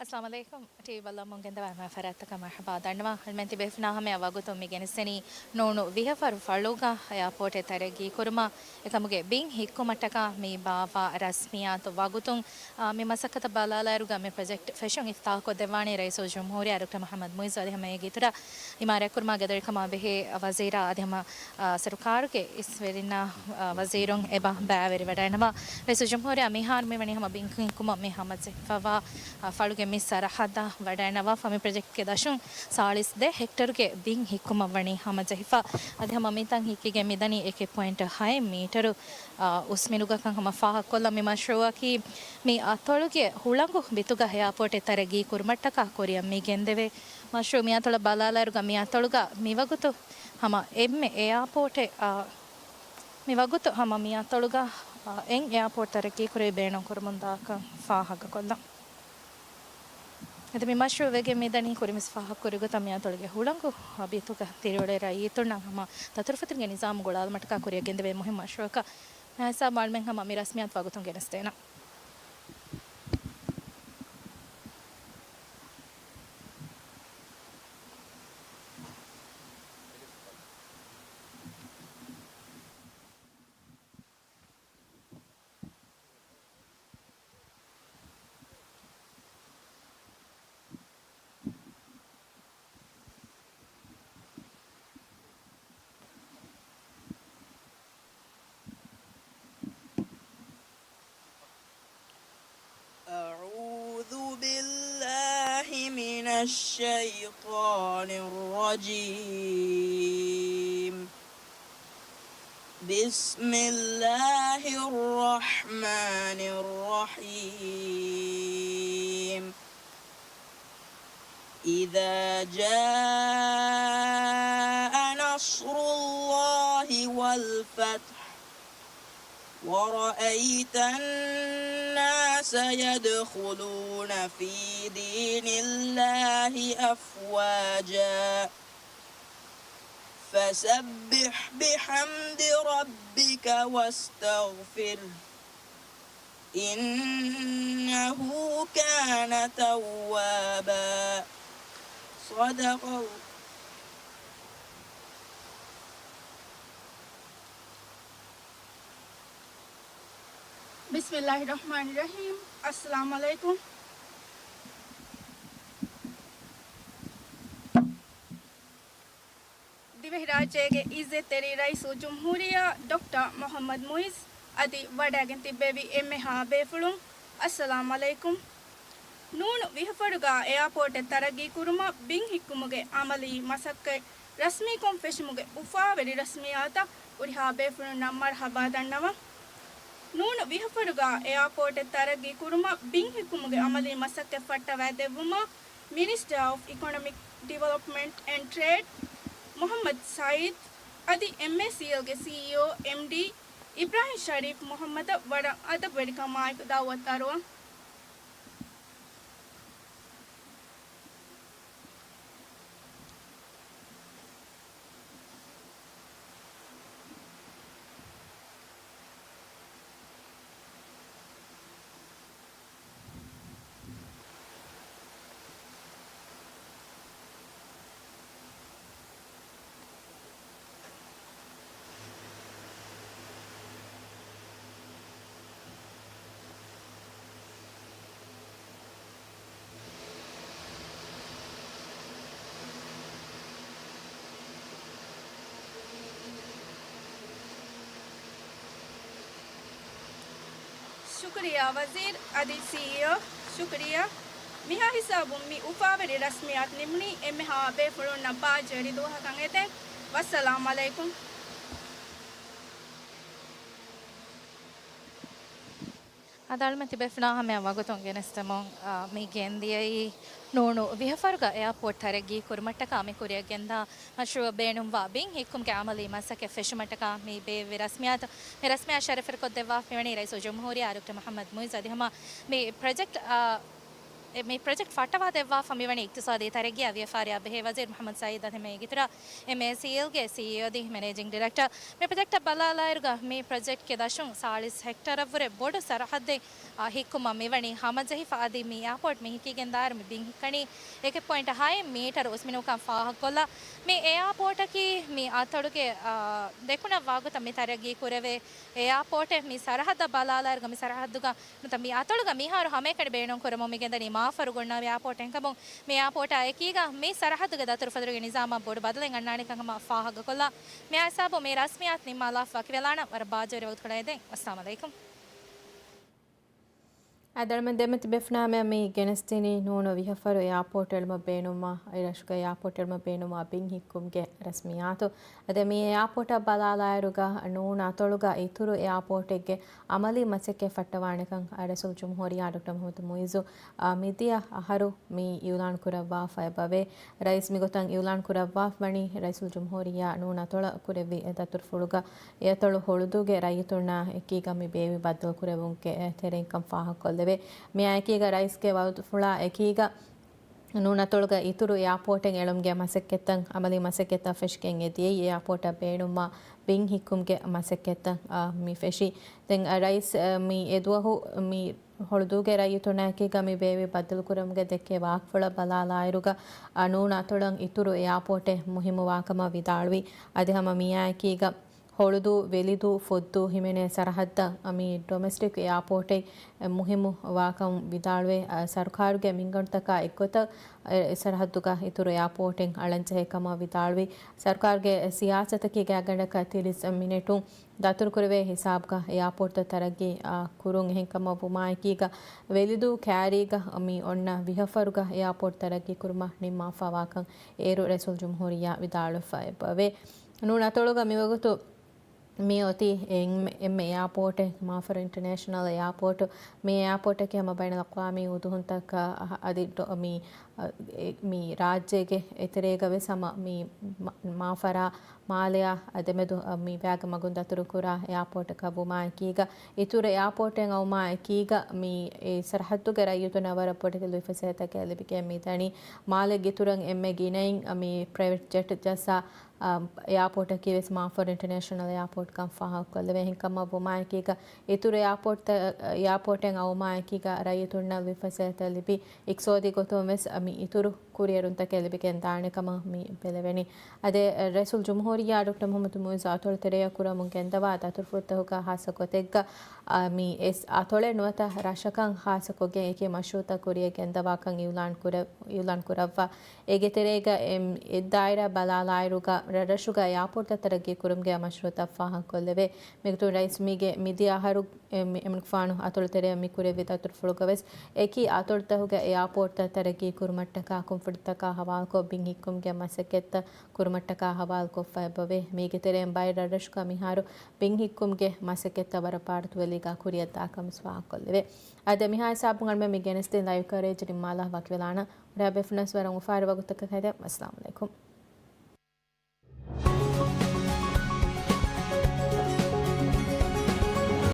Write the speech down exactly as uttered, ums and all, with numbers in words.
އައްސަލާމު ޢަލައިކުމް. ޓީވީ ބައްލަވަމުން ގެންދަވާ އެންމެ ފަރާތްތަކަށް މަރުޙަބާ ދަންނަވަން. އަޅުމެން ތިބޭފުޅުންނާ ހަމަޔަށް ވަގުތުން މި ގެނެސްދެނީ ނޫނު ވިހަ ފަރު ފަޅުގަ އެއާޕޯޓެއް ތަރައްގީ ކުރުމަށް އެކަމުގެ ބިން ހިއްކުމަށްޓަކާ މި ބާއްވާ ރަސްމިއްޔާތު ވަގުތުން، އާ، މި މަސައްކަތަށް ބަލާލާއިރުގަ މި ޕްރޮޖެކްޓް ފެށުން އިފްތާޙްކޮށްދެއްވާނީ ރައީސުލްޖުމްހޫރިއްޔާ ޑޮކްޓަރ މުޙައްމަދު މުޢިއްޒު އަދި ހަމަ އޭގެ އިތުރަށް އިމާރާތްކުރުމާ ގެދޮރިކަމާ ބެހޭ ވަޒީރާ އަދި ހަމަ، އާ، ސަރުކާރުގެ އިސްވެރިންނާ، އާ، ވަޒީރުން އެބަ ބައިވެރިވަޑައިނަވާ. ރައީސުލްޖުމްހޫރިއްޔާ މިހާރު މިވަނީ ހަމަ ބިން ހިއްކުމަށް މި ހަމަޖެހިފަވާ، އާ، ފަޅުގެ މި ސަރަހައްދަށް ވަޑައިނަވާފަ. މި ޕްރޮޖެކްޓްގެ ދަށުން ސާޅީސް ދެ ހެކްޓަރުގެ ބިން ހިއްކުމަށް ވަނީ ހަމަޖެހިފަ. އަދި ހަމަ މިތަން ހިއްކިގެން މިދަނީ އެކެއް ޕޮއިންޓު ހައެއް މީޓަރު، އާ، އުސްމިނުގަކަން ހަމަ ފާހަގަކޮށްލަން. މި މަޝްރޫއަކީ މި އަތޮޅުގެ ހުޅަނގު ބިތުގަ އެއާޕޯޓެއް ތަރައްގީ ކުރުމަށްޓަކާ ކުރިއަށް މި ގެންދެވޭ މަޝްރޫއު. މި އަތޮޅަށް ބަލާލާއިރުގަ މި އަތޮޅުގަ މިވަގުތު ހަމަ އެންމެ އެއާޕޯޓެއް، އާ، މިވަގުތު ހަމަ މި އަތޮޅުގަ، އާ، އެއް އެއާޕޯޓް ތަރައްގީ ކުރެވި ބޭނުން ކުރަމުންދާކަން ފާހަގަކޮށްލަން. އަދި މި މަޝްރޫއު ވެގެން މިދަނީ ކުރިންވެސް ފާހަގަކުރި ގޮތަށް މި އަތޮޅުގެ ހުޅަނގު ބިތުގަ ދިރިއުޅޭ ރައްޔިތުންނަށް ހަމަ ދަތުރުފަތުރުގެ ނިޒާމު ގުޅާލުމަށްޓަކާ ކުރިއަށް ގެންދެވޭ މުހިންމު މަޝްރޫއަކަށް. މި ހިސާބުން އަޅުމެން ހަމަ މި ރަސްމިއްޔާތު ވަގުތުން ގެނެސްދޭނަން. أعوذ بالله من الشيطان الرجيم. بسم الله الرحمن الرحيم. إذا جاء نصر الله والفتح ورأيت الناس يدخلون في دين الله أفواجا فسبح بحمد ربك واستغفره إنه كان توابا. صدق الله. بسم الله الرحمن الرحيم. السلام عليكم. ދިވެހިރާއްޖޭގެ އިއްޒަތްތެރި ރައީސުލްޖުމްހޫރިއްޔާ ޑޮކްޓަރ މުޙައްމަދު މުޢިއްޒު އަދި ވަޑައިގެން ތިއްބެވި އެންމެހާ ބޭފުޅުން، އައްސަލާމް ޢަލައިކުމް. ނޫނު ވިހަފަރުގަ އެއާޕޯޓެއް ތަރައްގީ ކުރުމަށް ބިން ހިއްކުމުގެ ޢަމަލީ މަސައްކަތް ރަސްމީކޮށް ފެށުމުގެ އުފާވެރި ރަސްމިއްޔާތަށް ހުރިހާ ބޭފުޅުންނަށް މަރުޙަބާ ދަންނަވަން. ނޫނު ވިހަފަރުގަ އެއާޕޯޓެއް ތަރައްގީ ކުރުމަށް ބިން ހިއްކުމުގެ ޢަމަލީ މަސައްކަތް ފައްޓަވައިދެއްވުމަށް މިނިސްޓަރ އޮފް އިކޮނޮމިކް ޑިވެލޮޕްމަންޓް އެންޑް ޓްރޭޑް މުޙައްމަދު ސަޢީދު އަދި އެމްއޭސީއެލްގެ ސީއީއޯ އެމްޑީ އިބްރާހިމް ޝަރީފް މުޙައްމަދަށް ވަރަށް އަދަބުވެރިކަމާއެކު ދަޢުވަތު އަރުވަން. ޝުކުރިއްޔާ ވަޒީރު އަދި ސީއީއޯ، ޝުކުރިއްޔާ. މިހާ ހިސާބުން މި އުފާވެރި ރަސްމިއްޔާތު ނިމުނީ އެންމެހާ ބޭފުޅުންނަށް ބާއްޖަވެރި ދުވަހަކަށް އެދެން. ވައްސަލާމް ޢަލައިކުމް. އަދި އަޅުމެން ތިބޭފުޅުންނާ ހަމަޔަށް ވަގުތުން ގެނެސްދެމުން، އާ، މި ގެންދިޔައީ ނޫނު ވިހަފަރުގަ އެއާޕޯޓް ތަރައްގީ ކުރުމަށްޓަކާ މި ކުރިއަށް ގެންދާ މަޝްރޫއަށް ބޭނުންވާ ބިން ހިއްކުމުގެ ޢަމަލީ މަސައްކަތް ފެށުމަށްޓަކާ މި ބޭއްވި ރަސްމިއްޔާތު. މި ރަސްމިއްޔާ ޝަރަފްވެރިކޮށްދެއްވާފައިވަނީ ރައީސުލްޖުމްހޫރިއްޔާ ޑޮކްޓަރ މުޙައްމަދު މުޢިއްޒު އަދި ހަމަ މި ޕްރޮޖެކްޓް، އާ، މި ޕްރޮޖެކްޓް ފައްޓަވާ ދެއްވާފަ މިވަނީ އިޤްތިޞާދީ ތަރައްގީއާ ވިޔަފާރިއާ ބެހޭ ވަޒީރު މުޙައްމަދު ސައީދު އަދެ މޭގެ އިތުރަށް އެމްއޭސީއެލްގެ ސީއީއޯ އަދި މެނޭޖިންގ ޑިރެކްޓަރ. މި ޕްރޮޖެކްޓަށް ބަލާލާއިރުގަ މި ޕްރޮޖެކްޓްގެ ދަށުން ސާޅީސް ހެކްޓަރަށްވުރެ ބޮޑު ސަރަޙައްދެއް، އާ، ހިއްކުމަށް މިވަނީ ހަމަޖެހިފަ އަދި މި އެއާޕޯޓް މި ހިއްކިގެންދާއިރު މި ބިން ހިއްކަނީ އެކެއް ޕޮއިންޓް ހައެއް މީޓަރު އުސްމިނުމުކަން ފާހަގަކޮށްލާ، މި އެއާޕޯޓަކީ މި އަތޮޅުގެ، އާ، ދެކުނަށް ވާގޮތަށް މި ތަރައްގީ ކުރެވޭ އެއާޕޯޓެއް. މި ސަރަޙައްދަށް ބަލާލާއިރުގަ މި ސަރަޙައްދުގަ ނުވަތަ މި އަތޮޅުގަ މިހާރު ހަމައެކަނި ބޭނުން ކުރަމުން މި ގެންދަނީ މާފަރު ގުންނާވި އެއާޕޯޓެއް ކަމުން، މި އެއާޕޯޓާ އެކީގަ މި ސަރަޙައްދުގެ ދަތުރުފަތުރުގެ ނިޒާމަށް ބޮޑު ބަދަލެއް އަންނާނެ ކަމަށް ފާހަގަކޮށްލާ، މި ހިސާބު މި ރަސްމިއްޔާތު ނިންމާލާފަ ވަކިވެލާނަން. ވަރަށް ބާއްޖަވެރި ވަގުތުކޮޅެއް ދެން. އައްސަލާމު ޢަލައިކުމް. އަދި އަޅަމެން ދެމެތި ބޭފުޅުންނާ މި ގެނެސްދިނީ ނޫނު ވިހަފަރު އެއާޕޯޓް އެޅުމަށް ބޭނުންވާ، އެރަށުގަ އެއާޕޯޓް އެޅުމަށް ބޭނުންވާ ބިން ހިއްކުމުގެ ރަސްމިއްޔާތު. އަދި މި އެއާޕޯޓަށް ބަލާލާއިރުގަ ނޫނު އަތޮޅުގަ އިތުރު އެއާޕޯޓެއްގެ އަމަލީ މަސައްކަތް ފައްޓަވާނެކަން ރައީސުލްޖުމްހޫރިއްޔާ ޑޮކްޓަރ މުޙައްމަދު މުޢިއްޒު، އާ، މިދިޔަ އަހަރު މި އިއުލާން ކުރައްވާފަ އެބަވޭ. ރައީސް މިގޮތަށް އިއުލާން ކުރައްވާފަ ވަނީ ރައީސުލްޖުމްހޫރިއްޔާ ނޫނު އަތޮޅަށް ކުރެއްވި ދަތުރުފުޅުގަ އެއަތޮޅު ހޮޅުދޫގެ ރައްޔިތުންނާ އެކީގަ މި ބޭއްވި ބައްދަލުކުރެވުމުގެ ތެރެއިންކަން ފާހަގަކޮށްލެވޭ. މިއާއެކީގަ ރައީސްގެ ވައުދުފުޅާ އެކީގަ ނޫނު އަތޮޅުގަ އިތުރު އެއާޕޯޓެއް އެޅުމުގެ މަސައްކަތްތައް، އަމަލީ މަސައްކަތްތައް ފެށިގެން އެދިޔައީ އެއާޕޯޓަށް ބޭނުންވާ ބިން ހިއްކުމުގެ މަސައްކަތްތައް، އާ، މި ފެށީ. ދެން، އާ، ރައީސް، އާ، މި އެދުވަހު މި ހޮޅުދޫގެ ރައްޔިތުންނާއެކީގަ މި ބޭއްވި ބައްދަލުކުރުމުގެ ދެއްކޭ ވާހަކަފުޅަށް ބަލާލާއިރުގަ، އާ، ނޫނު އަތޮޅަށް އިތުރު އެއާޕޯޓެއް މުހިއްމުވާކަމަށް ވިދާޅުވި. އަދި ހަމަ މިއާއެކީގަ ހޮޅުދޫ، ވެލިދޫ، ފޮއްދޫ ހިމެނޭ ސަރަހައްދަށް މި ޑޮމެސްޓިކް އެއާޕޯޓެއް މުހިއްމު ވާކަން ވިދާޅުވެ، އަ، ސަރުކާރުގެ މިންގަނޑުތަކާ އެއްގޮތަށް އެ ސަރަހައްދުގަ އިތުރު އެއާޕޯޓެއް އަޅަންޖެހޭ ކަމަށް ވިދާޅުވި. ސަރުކާރުގެ ސިޔާސަތަކީ ގާތްގަނޑަކަށް ތިރީސް މިނެޓުން ދަތުރުކުރެވޭ ހިސާބުގަ އެއާޕޯޓްތައް ތަރައްގީ، އާ، ކުރުން. އެހެންކަމަށް ވުމާއެކީގަ ވެލިދޫ ކައިރީގަ މި އޮންނަ ވިހަފަރުގަ އެއާޕޯޓް ތަރައްގީ ކުރުމަށް ނިންމާފަ ވާކަން އޭރު ރައީސުލްޖުމްހޫރިއްޔާ ވިދާޅުވެފަ އެބަވޭ. ނޫން އަތޮޅުގަ މިވަގުތު މި އޮތީ އެންމެ، އެންމެ އެއާޕޯޓެއް، މާފަރު އިންޓަރނޭޝަނަލް އެއާޕޯޓު. މި އެއާޕޯޓަކީ ހަމަ ބައިނަލްއަޤްވާމީ އުދުހުންތަކަށް އަދި ޑޮ-، މި، އެ، މި ރާއްޖޭގެ އެތެރޭގަ ވެސް ހަމަ މި މަ-، މާފަރާ މާލެއާ ދެމެދު މި ވައިގެ މަގުން ދަތުރުކުރާ އެއާޕޯޓަކަށް ވުމާ އެކީގަ، އިތުރު އެއާޕޯޓެއް އައުމާ އެކީގަ، މި އެ ސަރަހައްދުގެ ރައްޔިތުންނަށް ވަރަށް ބޮޑެތި ލުއިފަސޭހަތަކެއް ލިބިގެން މިދަނީ. މާލެ އިތުރަށް އެންމެ ގިނައިން މި ޕްރައިވެޓް ޖެޓް ޖައްސާ، އަ، އެއާޕޯޓަކީ ވެސް މާފަރު އިންޓަރނޭޝަނަލް އެއާޕޯޓް ކަން ފާހަގަކޮށްލެވޭ. އެހެންކަމަށް ވުމާ އެކީގަ، އިތުރު އެއާޕޯޓްތައް، އެއާޕޯޓެއް އައުމާ އެކީގަ، ރައްޔިތުންނަށް ލުއިފަސޭހަތައް ލިބި، އިޤްތިޞާދީ ގޮތުން ވެސް މި އިތުރު ކުރިއެރުންތަކެއް ލިބިގެން ދާނެ ކަމަށް މި ބެލެވެނީ. އަދި ރައީސުލްޖުމްހޫރިއްޔާ ޑޮކްޓަރ މުޙައްމަދު މުޢިއްޒު އަތޮޅު ތެރެއަށް ކުރަމުން ގެންދަވާ ދަތުރުފުޅުތަކުގަ ހާއްސަ ގޮތެއްގަ، އާ، މި އެސް އަތޮޅެއް ނުވަތަ ރަށަކަށް ހާއްސަކޮށްގެން އެކި މަޝްރޫޢުތައް ކުރިއަށް ގެންދަވާކަން އިއުލާން ކުރެ-، އިއުލާން ކުރައްވާ. އޭގެ ތެރޭގަ އެ، އެއްދާއިރާ ބަލާލާއިރުގަ ރަށްރަށުގަ އެއާޕޯޓްތައް ތަރައްގީ ކުރުމުގެ މަޝްރޫޢުތައް ފާހަގަކޮށްލެވޭ. މިގޮތުން ރައީސް މީގެ މިދިޔަ އަހަރު އެ، މި، އެމަނިކުފާނު އަތޮޅު ތެރެއަށް މި ކުރެއްވި ދަތުރުފުޅުގަ ވެސް އެކި އަތޮޅުތަކުގެ އެއާޕޯޓްތައް ތަރައްގީ ކުރުމަށްޓަކާ ކުންފުނިތަކާ ހަވާލުކޮށް ބިން ހިއްކުމުގެ މަސައްކަތްތައް ކުރުމަށްޓަކާ ހަވާލުކޮށްފަ އެބަވޭ. މީގެ ތެރެއިން ބައެއް ރަށްރަށުގަ މިހާރު ބިން ހިއްކުމުގެ މަސައްކަތްތައް ވަރަށް ބާރުތުވެލީގަ ކުރިއަށްދާކަން ވެސް ފާހަގަކޮށްލެވޭ. އަދި މިހާ ހިސާބުން އަޅަމެން މި ގެނެސްދިން ލައިވް ކަވަރޭޖް ނިންމާލާ ވަކިވެލާނަން. ހުރިހާ ބޭފުޅުންނަށް ވަރަށް އުފާވެރި ވަގުތަކަށް ހަދާ. އައްސަލާމު ޢަލައިކުމް.